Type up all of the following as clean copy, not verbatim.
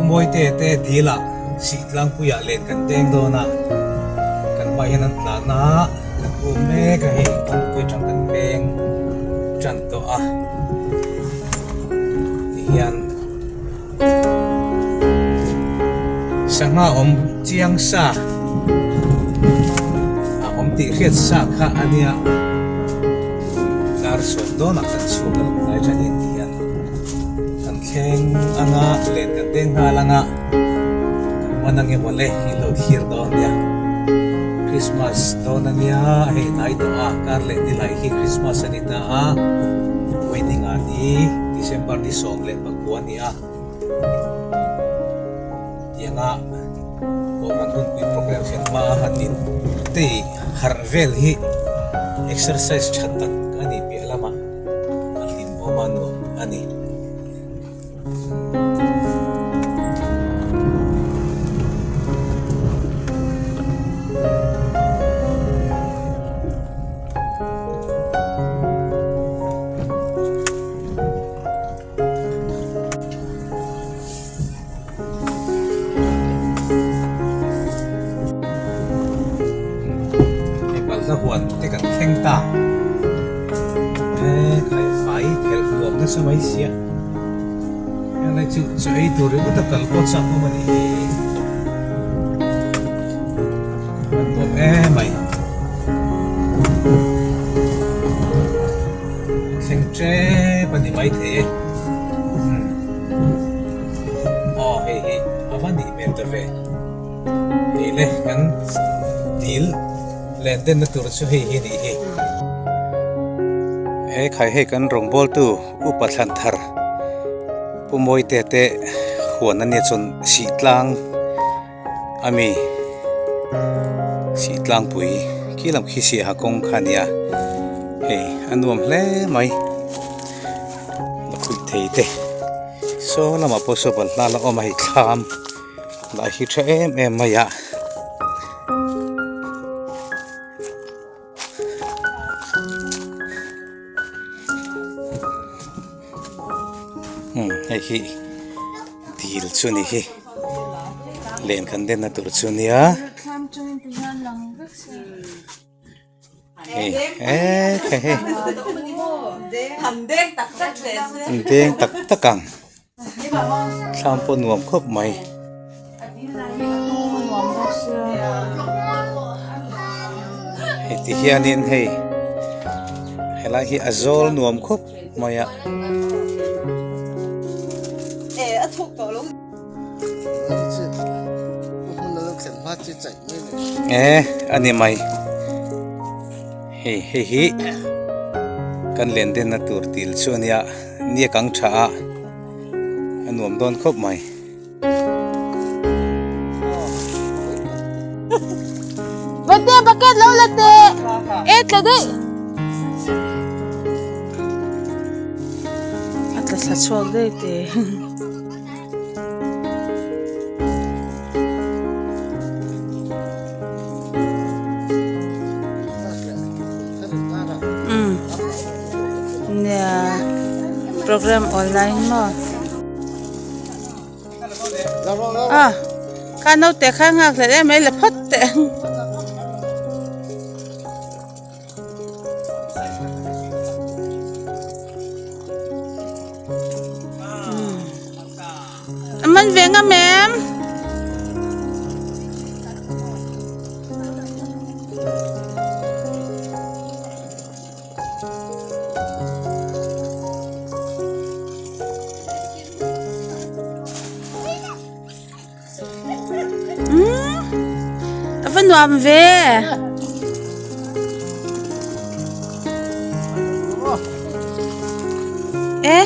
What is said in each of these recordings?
Mawite te dil ah sih tlangpuiah len kan deng dawn a, kan hmaah hian an tlan a, kan um mek a hei kawngpui atang kan peng tan tawh a tihian sangha awm chiang sa a awm tih hriat sa kha a nia dar sawm dawnah kan chhuak a tlai thanin tihian kan thleng anga len kan deng nghal anga kan man ange mawle in lo thlir dawn nia Christmas dawn ania hei hnai tawh a kar leh ni lai hi Christmas a ni ta a wedding ah ni December ni 14 a ni a tianga kohhran hunpui program hian hma a han in tei harh vel hi exercise tha tak a ni piah lamah a hlimawm a nuam a ni. Hei balhla huan te kan thleng ta e khai fai phelh nuam nasa mai sia helai chu chaw ei tur ringawt a kal pawh chak awm a nih hi a nuam em mai. Thleng tep a ni maithei e umm aw hei hi a va nih hmel ta ve hei le kan dil len den na tur chu hei hi nih hi he khai hei kan rawngbawltu upa thlan thar pu mawite te huan ania chuan sih tlang ami sih tlangpui khi lam khi siaha kawng kha a nia hei a nuam hle mai la khuih thei te saw lamah pawh saw balhla la awm a hei thlam lah hi tha em em mai a. Hei hi dil chu ni hi len kan den na tur chu nia hei he hei deng tak tak ang. Thlam pawh nuam khawp mai. Hei ti hianin hei helai hi a zawl nuam khawp mai a. E a ni mai hei hei hi kan len denna tur dil chu a nia. Nia kang tha a, a nuam dawn khawp mai. Bate bucket lo la teh e tla daih. A tla thla chhuak daih teh. Nia program online maw a kha naute kha nghak hlelh em mai la phawt teh ang. A man ve ngam em? A va nuam ve. E.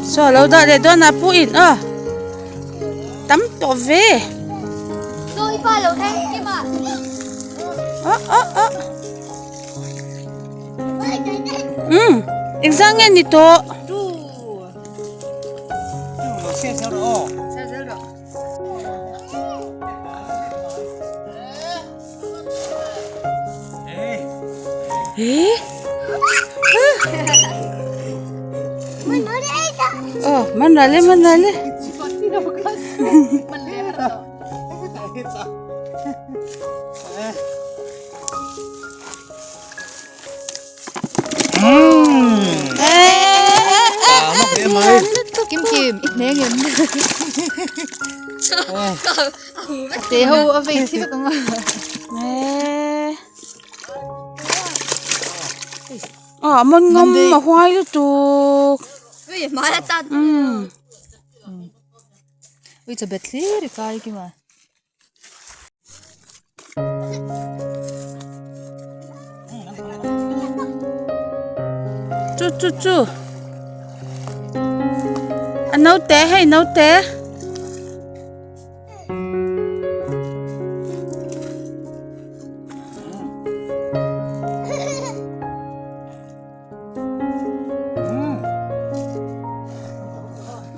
Saw lo dah leh dawn a pu in aw tam tawh ve. Aw aw aw um engzah nge ni tawh. Oh, man rale man rale. Kim kim, i hne ngem. Te ho a vei thi vek anga. Ah, man ngam a huai lutuk. Ui chabet hlir i kai kima. Chu chu chu. A naute hei naute.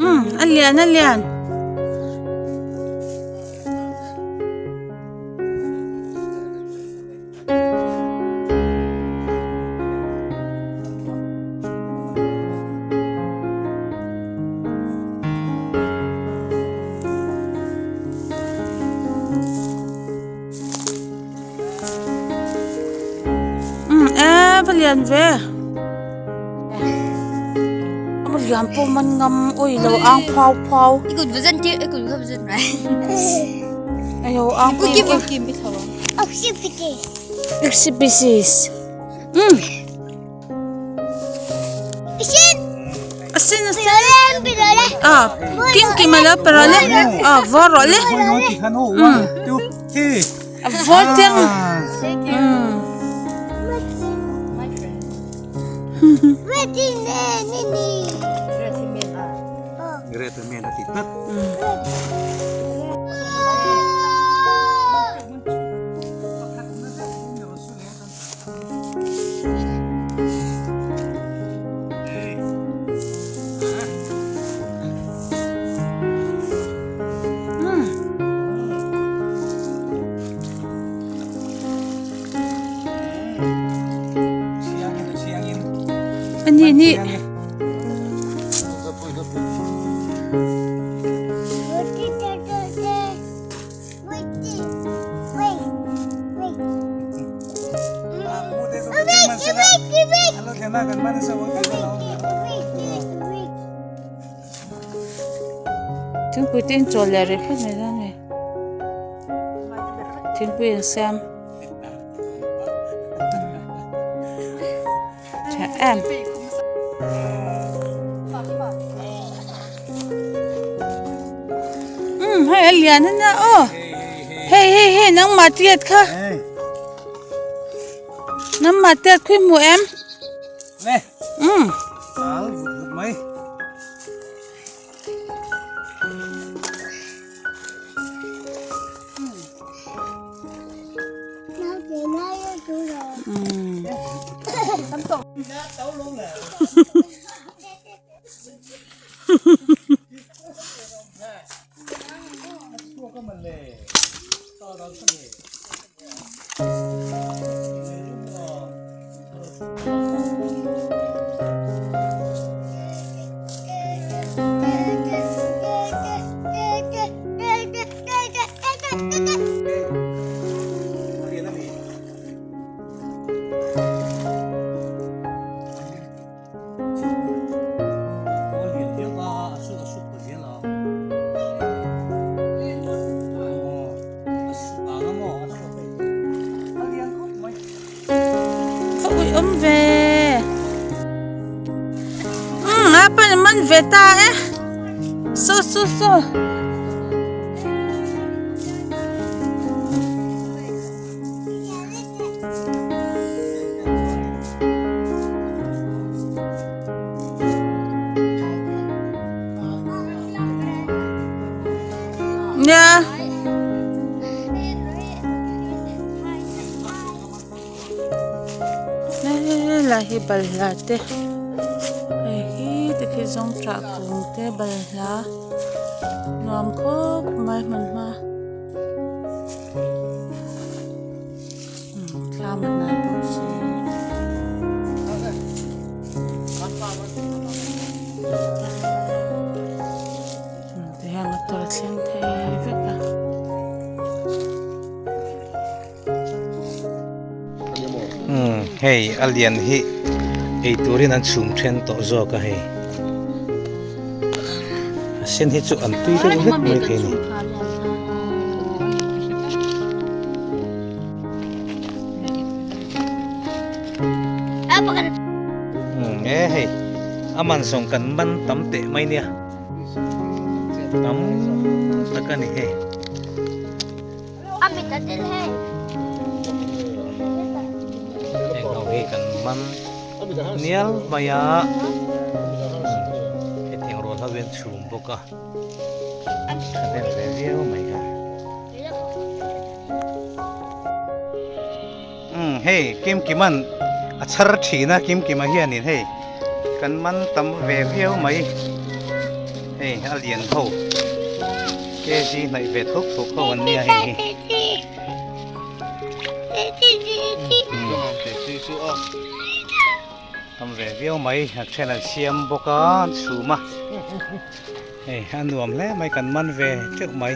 Um a lian a lian. Um e va lian ve a lian pawh man ngam ui lo ang phau phau ayo ang Exhibitions. Um. Asin asin. Ah, kim kim ala parale. Ah, varale. Um. Voting. Um. Ani ni. Thingpui te in chawl leh rih phawt mai dawn a ni thingpui an siam tha em. Um hei a lian a nia aw hei hei hei nangmah tiat kha nangmah tiat khui hmu em um. Ka ui awm ve. Umm a pan man ve ta e. So so so. Nia. Helai hi balhla te hei hi tikhi zawng tah kung te balhla nuam khawp mai hmun hma thlam a hnai bawk si. Hei a lian hi ei turin an chhum then tawh zawk a hei. A sen hi chu an tui deuh vek mai thei a ni. Umm e hei a man zawng kan man tam teh mai nia tam tak a ni hei. Heng ho hi kan man nial mai a hetiang rual ho hian chhum bawk a thahnem ve viau mai kha. Umm hei Kimkima'n a chhar thin a Kimkima hianin hei kan man tam ve viau mai hei a lian ho kg hnaih ve thuk thuk ho an nia hei hi. Tam ve viau mai a then an siam bawk a an chhum a hei a nuam hle mai kan man ve teuh mai.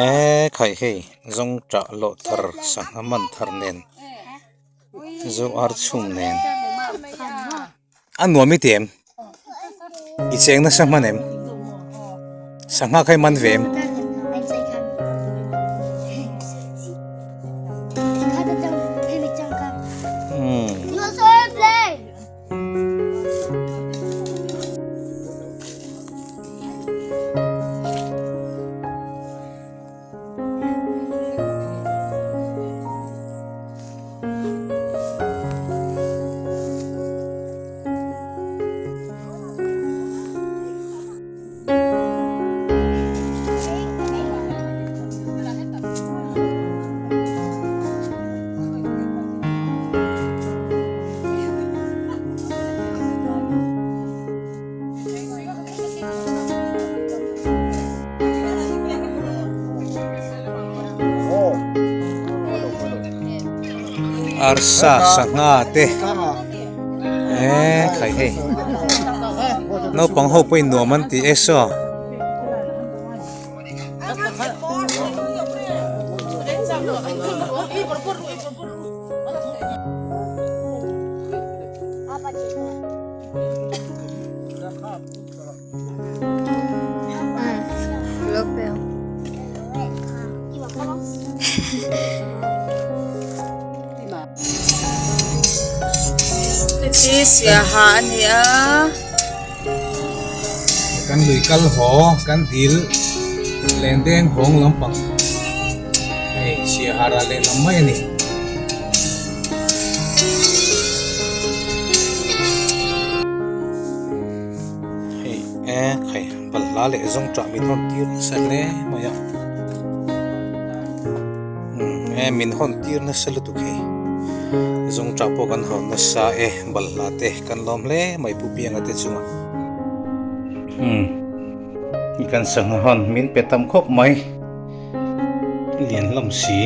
Eee khaih hei zawng tah lawh thar sangha man thar nen zo ar chhum nen a nuam i ti em i cheng nasa hman em sangha kha i man ve em. Arsa sangha te eee khai hei naupang ho pawhin nuam an ti e saw. Heti siaha a ni a. Kan lui kal haw kan dil lendeng hawng lampang hei siaha ral lehlam mai a ni. Hei e khai balhla leh zawng tah min hawn tir nasa hle mai a umm e min hawn tir nasa lutuk hei zawng tah pawh kan hawn nasa e balhla te kan lawm hle mai pu pianga te chungah umm kan sangha hawn min pe tam khawp mai lian hlawm si.